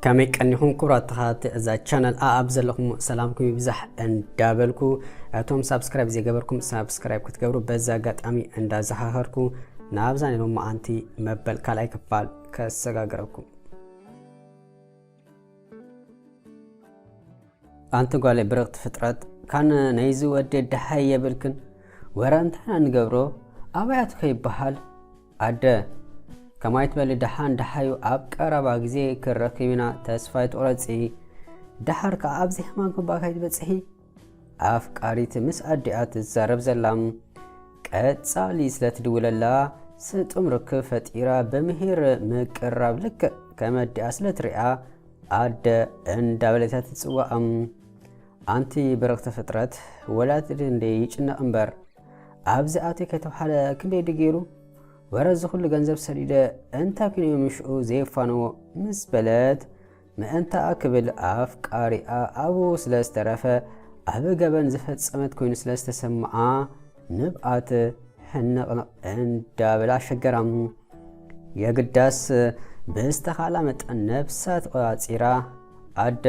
ከመይ ቀኒኹም ክቡራት ተኸታተልቲ እዛ ቻነል? ኣኣብ ዘለኹም ሰላምኩም ይብዛሕ እንዳበልኩ፣ እቶም ሳብስክራይብ ዘይገበርኩም ሳብስክራይብ ክትገብሩ በዚ ኣጋጣሚ እንዳዘኻኸርኩ፣ ናብዛ ናይ ሎማዓንቲ መበል ካልኣይ ክፋል ከሰጋግረኩም። ኣንቲ ጓለይ ብርቕቲ ፍጥረት፣ ካን ናይዚ ወዲ ደሃይ የብልክን። ወረ እንታይ ኢና ንገብሮ? ኣበይ ኣትዮ ከይበሃል? ኣደ፣ ከማይ ትበሊ ደሓን ደሃዩ ኣብ ቀረባ ግዜ ክረክብ ኢና፣ ተስፋ ኣይትቑረጺ። ደሓር ከኣ ኣብዚ ሕማምኪ እባ ከይትበጽሒ። ኣፍቃሪት ምስ ኣዲኣ ትዛረብ ዘላ። ቀጻሊ ስለ ትድውለላ ስጡም ርክብ ፈጢራ ብምሂር ምቅርራብ ልክዕ ከም ኣዲኣ ስለ ትሪኣ ኣደ እንዳበለት እያ ትጽውዓ። ኣንቲ ብርቕቲ ፍጥረት፣ ወላዲ እንደ ይጭነቕ እምበር፣ ኣብዚ ኣትየ ከይተባህለ ክንደይ ድገይሩ? ወረ እዚ ኩሉ ገንዘብ ሰዲደ እንታይ ኩነ እዩ ምሽኡ ዘይፋነዎ? ምስ በለት፣ ምእንታኣ ክብል ኣፍቃሪኣ ኣብኡ ስለ ዝተረፈ፣ ኣብ ገበን ዝፈጸመት ኮይኑ ስለ ዝተሰምዓ፣ ንብኣት ሕንቕንቕ እንዳበላ ኣሸገራ። የግዳስ ብዝተኻእላ መጠን ነብሳ ተቖጻጺራ፣ ኣደ፣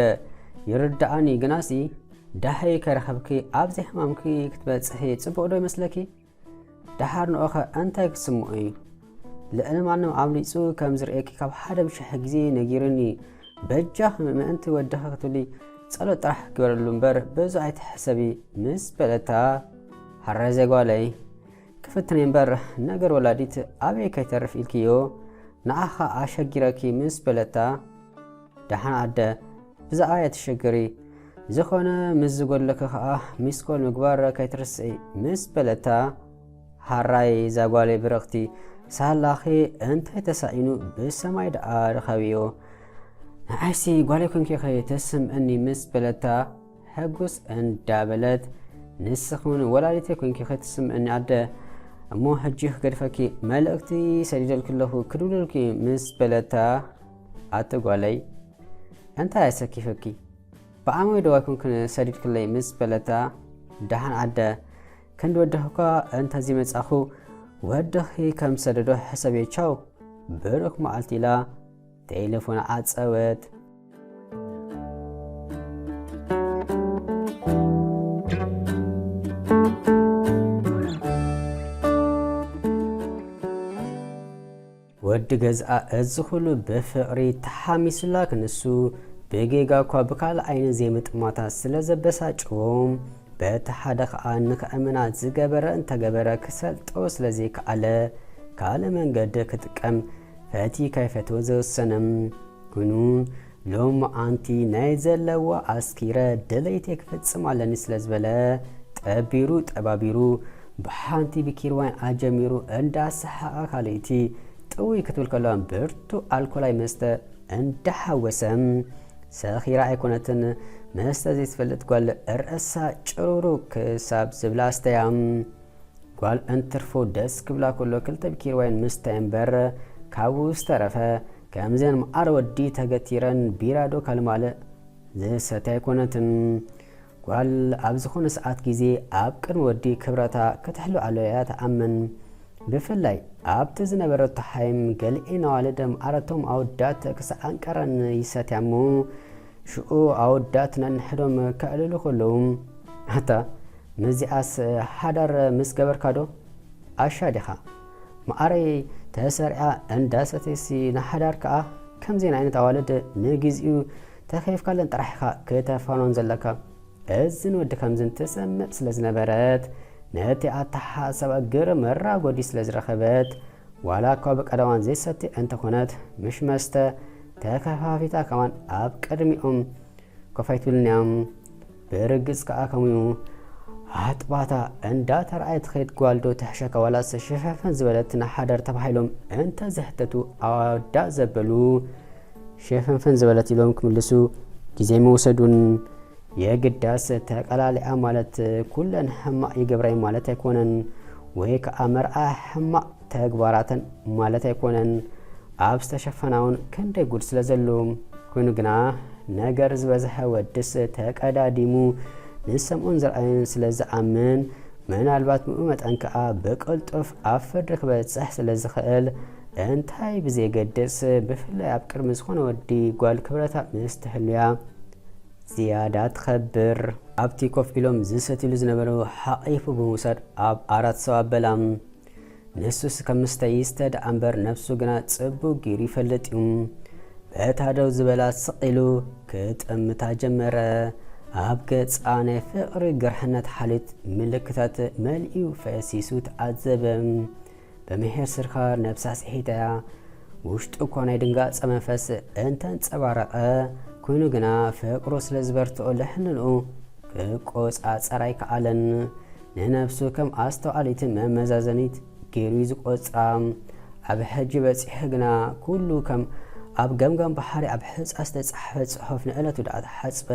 ይርድኣኒ፣ ግናሲ ደሃይ ከይረኸብኪ ኣብዚ ሕማምኪ ክትበጽሒ ጽቡቕ ዶ ይመስለኪ? ደሓር ንኦኸ እንታይ ክስምዖ እዩ? ልዕሊ ማንም ኣብሊጹ ከም ዝርእየኪ ካብ ሓደ ብሽሕ ግዜ ነጊሩኒ። በጃኺ ምእንቲ ወድኺ ክትብሊ ጸሎት ጥራሕ ግበረሉ እምበር ብዙሕ ኣይትሕሰቢ፣ ምስ በለታ፣ ሓራይ ጓለይ፣ ክፍትን እምበር ነገር ወላዲት ኣበይ ከይተርፍ ኢልክዮ፣ ንዓኻ ኣሸጊረኪ፣ ምስ በለታ፣ ደሓን ኣደ፣ ብዛዕባ እያ ትሸገሪ። ዝኾነ ምስ ዝጎድለኪ ኸኣ ሚስኮል ምግባር ከይትርስዒ፣ ምስ በለታ፣ ሓራይ እዛ ጓለይ ብርቕቲ፣ ሳላኺ እንታይ ተሳኢኑ ብሰማይ ደኣ ርኸብዮ። ንዓይሲ ጓለይ ኮንኪ ኸ ተስምዕኒ፣ ምስ በለታ፣ ሕጉስ እንዳበለት፣ ንስኺ እውን ወላዲተይ ኮንኪ ኸ ትስምዕኒ ኣደ። እሞ ሕጂ ክገድፈኪ መልእኽቲ ሰዲደልኪ ኣለኹ፣ ክድውለልኪ፣ ምስ በለታ፣ ኣቲ ጓለይ፣ እንታይ ኣሰኪፈኪ? ብዓመይ ዶ ኣይኮንክን ሰዲድክለይ? ምስ በለታ፣ ደሓን ኣደ፣ ክንዲ ወድኺ እኳ እንተዘይመጻኹ፣ ወድኺ ከም ሰደዶ ሕሰብዮ፣ ቻው፣ ብሩኽ መዓልቲ፣ ኢላ ቴሌፎና ዓጸወት። ወዲ ገዝኣ እዚ ኩሉ ብፍቕሪ ተሓሚሱላ ክንሱ ብጌጋ እኳ ብካልእ ዓይኒ ዘይምጥማታ ስለ ዘበሳጭዎም፣ በቲ ሓደ ኸኣ ንኽእምና ዝገበረ እንተገበረ ክሰልጦ ስለ ዘይከኣለ፣ ካልእ መንገዲ ክጥቀም ፈትዩ ከይፈትወ ዝወሰነ። ኩኑ ሎሚ ኣንቲ ናይ ዘለዋ ኣስኪረ ድሌተይ ክፍጽም ኣለኒ ስለ ዝበለ፣ ጠቢሩ ጠባቢሩ ብሓንቲ ብኪርዋን ኣጀሚሩ እንዳሰሓቐ ካልእቲ ጥውይ ክትብል ከሎ ብርቱ ኣልኮላይ መስተ እንዳሓወሰ፣ ሰኺራ ኣይኮነትን መስተ ዘይትፈልጥ ጓል ርእሳ ጭሩሩ ክሳብ ዝብላ ኣስተያ። ጓል እንትርፎ ደስ ክብላ ከሎ ክልተ ብኪርዋይን ምስታይ እምበር ካብኡ ዝተረፈ ከምዘን መዓር ወዲ ተገቲረን ቢራ ዶ ካልእ ማልእ ዝሰትያ ኣይኮነትን። ጓል ኣብ ዝኾነ ሰዓት ግዜ ኣብ ቅድሚ ወዲ ክብረታ ክትሕሉ ኣሎ እያ ትኣምን። ብፍላይ ኣብቲ ዝነበረቶ ሓይም ገሊኤን ኣዋልድ መዓረቶም ኣወዳት ክሳዕ ኣንቀረን ይሰትያ እሞ ሽኡ ኣወዳት ነንሕዶም ከዕልሉ ከለዉ፣ ኣታ ምስዚኣስ ሓዳር ምስ ገበርካ ዶ? ኣሻ ዲኻ? መዓረይ ተሰሪዓ እንዳሰተየሲ ንሓዳር ከኣ ከምዚን ዓይነት ኣዋልድ ንግዚኡ ተኸይፍካለን ጥራሕ ኢኻ ክተፋኖን ዘለካ። እዝን ወዲ ከምዝን ትሰምዕ ስለ ዝነበረት፣ ነቲ ኣተሓሳስባ ግርም መራጎዲ ስለ ዝረኸበት፣ ዋላ እኳ ብቀዳማን ዘይሰቲ እንተኾነት፣ ምሽ መስተ ተከፋፊታ ከማን ኣብ ቅድሚኦም ኮፍ ኣይትብልን እያ። ብርግጽ ከኣ ከምኡ እዩ። ኣጥባታ እንዳተረኣየት ትኸይድ ጓል ዶ ትሕሸካ ዋላስ ሸፈንፈን ዝበለት ንሓዳር ተባሂሎም እንተዝሕተቱ ኣወዳት ዘበሉ ሸፈንፈን ዝበለት ኢሎም ክምልሱ ግዜ ምውሰዱን። የግዳስ ተቀላሊዓ ማለት ኩለን ሕማቕ ይገብራ እዩ ማለት ኣይኮነን፣ ወይ ከኣ መርኣ ሕማቕ ተግባራተን ማለት ኣይኮነን። ኣብ ዝተሸፈና እውን ክንደይ ጉድ ስለ ዘሎ። ኮይኑ ግና ነገር ዝበዝሐ ወድስ ተቀዳዲሙ ንሰምዑን ዝረኣዩን ስለ ዝኣምን፣ ምናልባት ብኡ መጠን ከኣ ብቅልጡፍ ኣብ ፍርዲ ክበጽሕ ስለ ዝኽእል፣ እንታይ ብዘየገድስ፣ ብፍላይ ኣብ ቅድሚ ዝኾነ ወዲ ጓል ክብረታ ምስ ትሕሉያ ዝያዳ ትኸብር። ኣብቲ ኮፍ ኢሎም ዝሰትሉ ዝነበሩ ሓቒፉ ብምውሳድ ኣብ ኣራት ሰው ኣበላ። ንሱስ ከም ምስተ ይስተ ደኣ እምበር ነብሱ ግና ጽቡቕ ገይሩ ይፈልጥ እዩ። በታ ደው ዝበላ ስቕ ኢሉ ክጥምታ ጀመረ። ኣብ ገጻ ናይ ፍቕሪ ግርሕነት ሓልዮት ምልክታት መሊኡ ፈሲሱ ተዓዘበ። ብምሒር ስርካር ነብሳ ስሒታ እያ። ውሽጡ እኳ ናይ ድንጋጸ መንፈስ እንተንጸባረቐ፣ ኮይኑ ግና ፍቕሩ ስለ ዝበርትኦ ልሕንኡ ክቆጻጸር ኣይከኣለን። ንነብሱ ከም ኣስተውዓሊት መመዛዘኒት ገይሩ እዩ ዝቆጽራ። ኣብ ሕጂ በጺሑ ግና ኩሉ ከም ኣብ ገምጋም ባሕሪ ኣብ ሕጻ ዝተጻሕፈ ጽሑፍ ንዕለቱ ደኣ ተሓጽበ።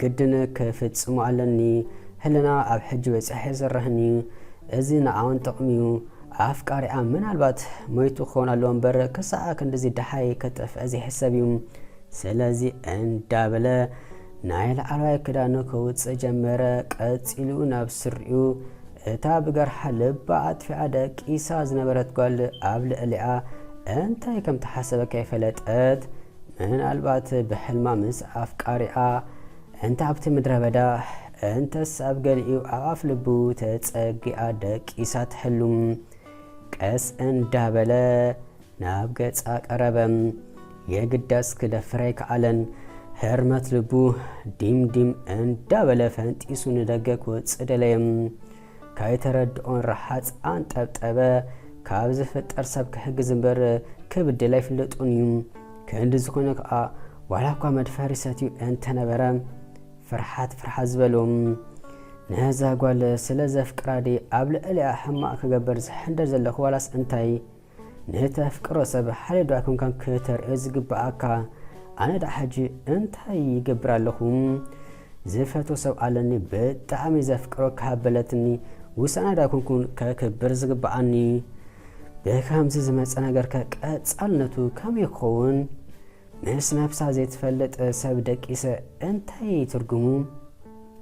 ግድን ክፍጽሞ ኣለኒ። ህልና ኣብ ሕጂ በጺሐ የዘርህኒ። እዚ ንዓውን ጥቕሚ እዩ። ኣፍቃሪኣ ምናልባት ሞይቱ ክኸውን ኣለዎ እምበር ክሳዕ ክንድዚ ደሓይ ከጠፍአ ዘይሕሰብ እዩ። ስለዚ እንዳበለ ናይ ላዕለዋይ ክዳኑ ከውጽእ ጀመረ። ቀጺሉ ናብ ስሪኡ እታ ብገርሓ ልባ ኣጥፊኣ ደቂሳ ዝነበረት ጓል ኣብ ልዕሊኣ እንታይ ከም ተሓሰበ ከይፈለጠት ምናልባት ብሕልማ ምስ ኣፍቃሪኣ እንተ ኣብቲ ምድረ በዳ እንተስ ኣብ ገሊኡ ኣብ ኣፍ ልቡ ተጸጊኣ ደቂሳ ትሕሉም። ቀስ እንዳበለ ናብ ገጻ ቀረበ። የግዳስ ክደፍር ኣይከኣለን። ህርመት ልቡ ዲም ዲም እንዳበለ ፈንጢሱ ንደገ ክወጽእ ደለየ። ከይተረድኦን ረሓጽ ኣንጠብጠበ። ካብ ዝፍጠር ሰብ ክሕግዝ እምበር ክብድል ኣይፍለጡን እዩ። ክንዲ ዝኾነ ከኣ ዋላ እኳ መድፈሪ ሰትዩ እንተነበረ ፍርሓት ፍርሓት ዝበሎም። ነዛ ጓል ስለ ዘፍቅራ ድየ ኣብ ልዕሊኣ ሕማቕ ክገብር ዝሕንደር ዘለኹ ዋላስ እንታይ? ንተፍቅሮ ሰብ ሓደ ዶ ኣይኮንካን ክተርእዮ ዝግብኣካ? ኣነ ደኣ ሕጂ እንታይ ይገብር ኣለኹ? ዝፈትዎ ሰብ ኣለኒ፣ ብጣዕሚ ዘፍቅሮ ክሃበለትኒ ውሳነ ዶ ኣይኮንኩን ከክብር ዝግብኣኒ? ብከምዚ ዝመጸ ነገርከ ቀጻልነቱ ከመይ ክኸውን? ምስ ነብሳ ዘይትፈልጥ ሰብ ደቂሰ እንታይ ትርጉሙ?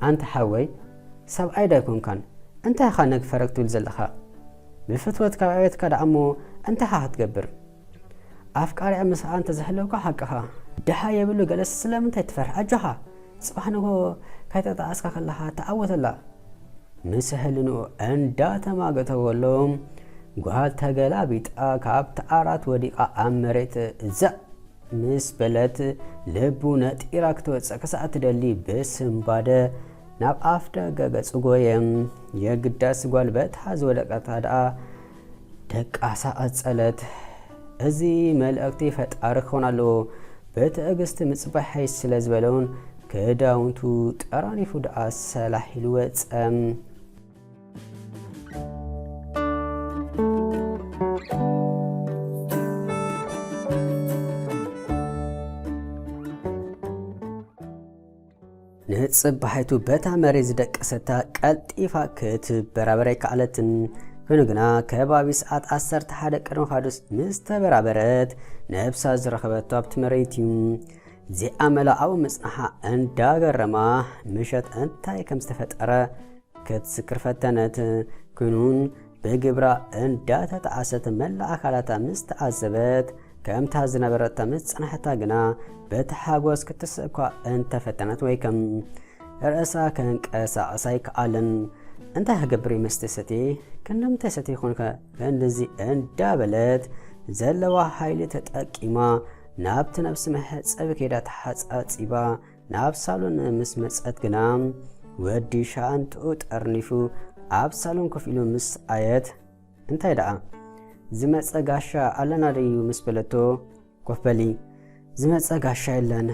ኣንታ ሓወይ፣ ሰብኣይ ዶ ኣይኮንካን? እንታይ ኢኻ ነግ ፈረግ ትብል ዘለኻ? ብፍትወት ካብ ዕቤትካ ደኣ እሞ እንታይ ኢኻ ክትገብር? ኣፍቃሪኣ ምስኣ እንተ ዝህልወካ ሓቅኻ። ድሃ የብሉ ገለስ ስለምንታይ ትፈርሕ? ኣጆኻ፣ ጽባሕ ንግሆ ከይተጣዓስካ ከለኻ ተዓወተላ። ምስ ህልንኡ እንዳተማገተ ከሎ ጓል ተገላቢጣ ካብቲ ዓራት ወዲቓ ኣብ መሬት ዘዕ ምስ በለት ልቡ ነጢራ ክትወጽእ ክሳዕ ትደሊ ብስንባደ ናብ ኣፍ ደገ ገጹ ጎየ። የግዳስ ጓል በታ ዝወደቀታ ደኣ ደቃሳ ቀጸለት። እዚ መልእኽቲ ፈጣሪ ክኸውን ኣለዎ። ብትዕግስቲ ምጽባሐይ ስለ ዝበለውን ክዳውንቱ ጠራኒፉ ደኣ ሰላሕ ኢሉ ወጸ። ንጽባሒቱ በታ መሬት ዝደቀሰታ ቀልጢፋ ክትበራበር ኣይከኣለትን። ኮይኑ ግና ከባቢ ሰዓት ዓሰርተ ሓደ ቅድሚ ምኻዱስ ምስ ተበራበረት ነብሳ ዝረኸበቶ ኣብቲ መሬት እዩ። እዚኣ መላኣዊ ምጽንሓ እንዳገረማ ምሸት እንታይ ከም ዝተፈጠረ ክትስክር ፈተነት። ኩኑን ብግብራ እንዳተጣዓሰት መላእ ኣካላታ ምስ ተዓዘበት፣ ከምታ ዝነበረታ ምስ ጸናሕታ ግና በቲ ሓጎስ ክትስእ እኳ እንተፈተነት ወይ ከም ርእሳ ከንቀሳቕሳ ኣይከኣለን። እንታይ ክገብር እዩ መስተ ሰትየ? ክንደምንታይ ሰትየ ይኾንከ? ክንድዚ እንዳበለት ዘለዋ ሓይሊ ተጠቂማ ናብቲ ነብሲ መሕጸቢ ከይዳ ተሓጻጺባ ናብ ሳሎን ምስ መጸት ግና፣ ወዲ ሻንጥኡ ጠርኒፉ ኣብ ሳሎን ኮፍ ኢሉ ምስ ኣየት፣ "እንታይ ደኣ? ዝመጸ ጋሻ ኣለና ድዩ?" ምስ በለቶ፣ "ኮፍ በሊ፣ ዝመጸ ጋሻ የለን።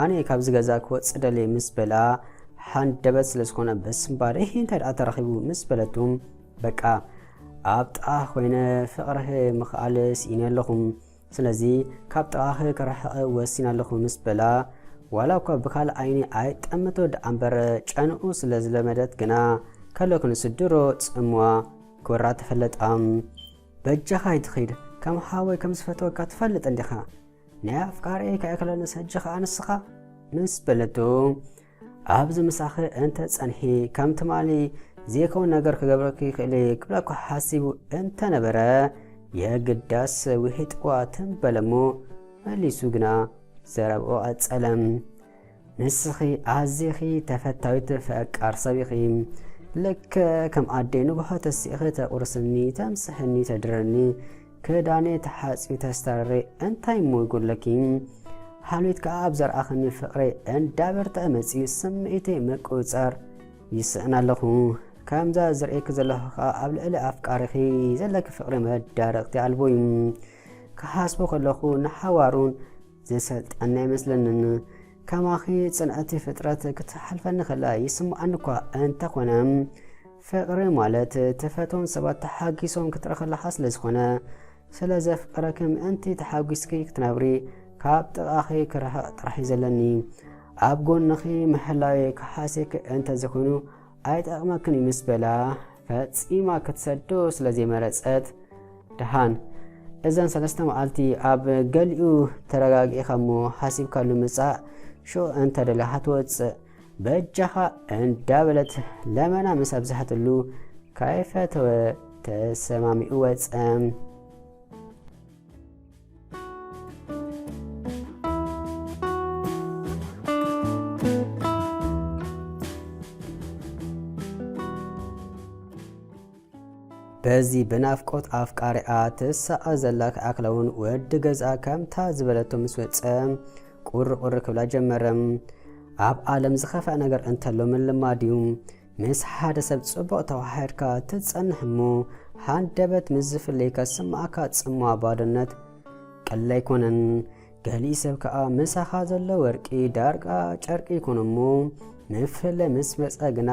ኣነ ካብዚ ገዛ ክወጽእ ደልየ" ምስ በላ፣ ሓንደበት ስለ ዝኾነ ብስንባደ፣ "እሂ፣ እንታይ ደኣ ተረኺቡ?" ምስ በለቱ፣ "በቃ፣ ኣብ ጥቓ ኮይነ ፍቕርህ ምኽኣል ስኢነ ኣለኹ። ስለዚ ካብ ጥቓኺ ክርሕቕ ወሲነ ኣለኹ" ምስ በላ፣ ዋላ እኳ ብኻልእ ዓይኒ ኣይጠምቶ ደኣ እምበር፣ ጨንኡ ስለ ዝለመደት ግና፣ ከለኩ ንሱ ድሮ ጽምዋ ክወራ ተፈለጣ። "በጃኻ ኣይትኺድ፣ ከም ሓወይ ከም ዝፈትወካ ትፈልጥ እንዲኻ። ናይ ኣፍቃሪየይ ከይኣክለንስ ሕጂ ኸኣ ንስኻ?" ምስ በለቶ፣ "ኣብዚ ምሳኺ እንተ ጸንሒ፣ ከም ትማሊ ዘይከውን ነገር ክገብረኪ ይኽእል እየ" ክብላ እኳ ሓሲቡ እንተ ነበረ፣ የግዳስ ውሒጥዋ ትም በለሞ፣ መሊሱ ግና ዘረብኡ ቀጸለ። ንስኺ ኣዚኺ ተፈታዊት ፈቃር ሰብ ኢኺ። ልክዕ ከም ኣደይ ንግሆ ተሲእኺ ተቑርስኒ፣ ተምስሕኒ፣ ተድረኒ፣ ክዳነይ ተሓጽዩ ተስተርሪ፣ እንታይ እሞ ይጎድለኪ? ሃልዊት ከኣ ኣብ ዘርኣኽኒ ፍቕረይ እንዳበርትዐ መጺኡ ስምዒተይ ምቁጽጻር ይስእን ኣለኹ። ከምዛ ዝርእየኪ ዘለኹ ከኣ ኣብ ልዕሊ ኣፍቃሪኺ ዘለኪ ፍቕሪ መዳረቕቲ ኣልቦ እዩ። ክሓስቦ ከለኹ ንሓዋሩን ዘሰልጠና ኣይመስለንን። ከማኺ ጽንዕቲ ፍጥረት ክትሓልፈኒ ከላ ይስምዓኒ እኳ እንተኾነ፣ ፍቕሪ ማለት ትፈትዎም ሰባት ተሓጊሶም ክትርኢ ከለኻ ስለ ዝኾነ፣ ስለ ዘፍቅረኪ ምእንቲ ተሓጒስኪ ክትነብሪ ካብ ጥቓኺ ክርሕቕ ጥራሕ እዩ ዘለኒ። ኣብ ጎንኺ ምሕላወይ ክሓስየኪ እንተዘይኮይኑ ኣይጠቕመክን እዩ ምስ በላ፣ ፈጺማ ክትሰዶ ስለ ዘይመረጸት፣ ደሓን እዘን ሰለስተ መዓልቲ ኣብ ገሊኡ ተረጋጊእኻ እሞ ሓሲብካሉ ምጻእ፣ ሽዑ እንተ ደሊኻ ትወጽእ፣ በጃኻ እንዳበለት ለመና ምስ ኣብዝሓትሉ፣ ከይፈተወ ተሰማሚዑ ወጸ። በዚ ብናፍቆት ኣፍቃሪኣ ትሳቐ ዘላ ክኣክላ እውን ወዲ ገዝኣ ከምታ ዝበለቶ ምስ ወጸ ቁሪ ቁሪ ክብላ ጀመረ። ኣብ ዓለም ዝኸፍኣ ነገር እንተሎ ምልማድ እዩ። ምስ ሓደ ሰብ ጽቡቕ ተዋሓድካ ትጸንሕ እሞ፣ ሃንደበት ምስ ዝፍለየካ ዝስምዓካ ጽምዋ ባዶነት ቀሊል ኣይኮነን። ገሊኡ ሰብ ከኣ ምሳኻ ዘሎ ወርቂ ዳርጋ ጨርቂ ይኮን እሞ፣ ምፍልላይ ምስ መጸ ግና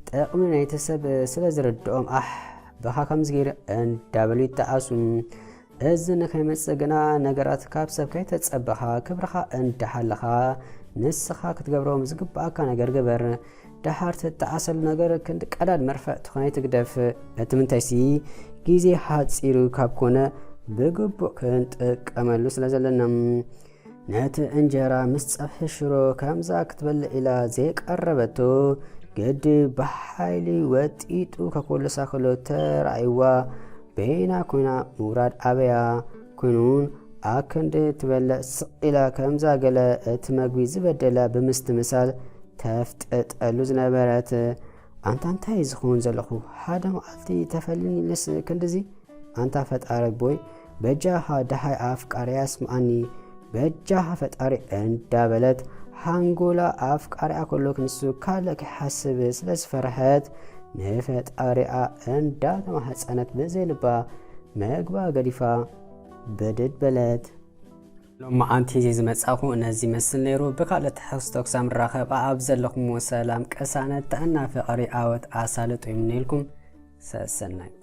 ጥቕሚ ናይቲ ሰብ ስለ ዝርድኦም፣ ኣሕ፣ ብኻ ከምዚ ገይረ እንዳበሉ ይጠዓሱ። እዚ ንኸይመጽእ ግና ነገራት ካብ ሰብ ከይተጸበኻ፣ ክብርኻ እንዳሓለኻ፣ ንስኻ ክትገብሮ ዝግብኣካ ነገር ግበር። ደሓር ትጠዓሰሉ ነገር ክንዲ ቀዳድ መርፍእ ትኾን ኣይትግደፍ። እቲ ምንታይሲ፣ ግዜ ሓጺሩ ካብ ኮነ፣ ብግቡእ ክንጥቀመሉ ስለ ዘለና። ነቲ እንጀራ ምስ ጸብሒ ሽሮ ከምዛ ክትበልዕ ኢላ ዘይቀረበቶ፣ ግዲ ብሓይሊ ወጢጡ ከኮልሳ ከሎ ተራእይዋ፣ በይና ኮይና ምውራድ ኣበያ። ኮይኑ እውን ኣክንዲ ትበልዕ ስቕ ኢላ ከምዛ ገለ እቲ መግቢ ዝበደላ ብምስትምሳል ተፍጥጠሉ ዝነበረት። ኣንታ እንታይ ዝኸውን ዘለኹ? ሓደ መዓልቲ ተፈልኒ ኢልስ ክንድዚ? ኣንታ ፈጣሪ ቦይ፣ በጃኻ ደሃይ ኣፍቃሪ ኣስምዓኒ፣ በጃኻ ፈጣሪ እንዳበለት፣ ሓንጎላ ኣፍቃሪኣ ከሎ ክንሱ ካልእ ክሓስብ ስለ ዝፈርሐት፣ ንፈጣሪኣ እንዳተማህጸነት ብዘይ ልባ መግባ ገዲፋ ብድድ በለት። ሎማዓንቲ ሒዘ ዝመጻኹ ነዚ ይመስል ነይሩ። ብኻልእ ትሕዝቶ ክሳብ ንራኸብ ኣብ ዘለኹሞ ሰላም፣ ቅሳነት፣ ጥዕና፣ ፍቕሪ፣ ዓወት ኣሳልጦ ይምነየልኩም። ሰሰናዩ።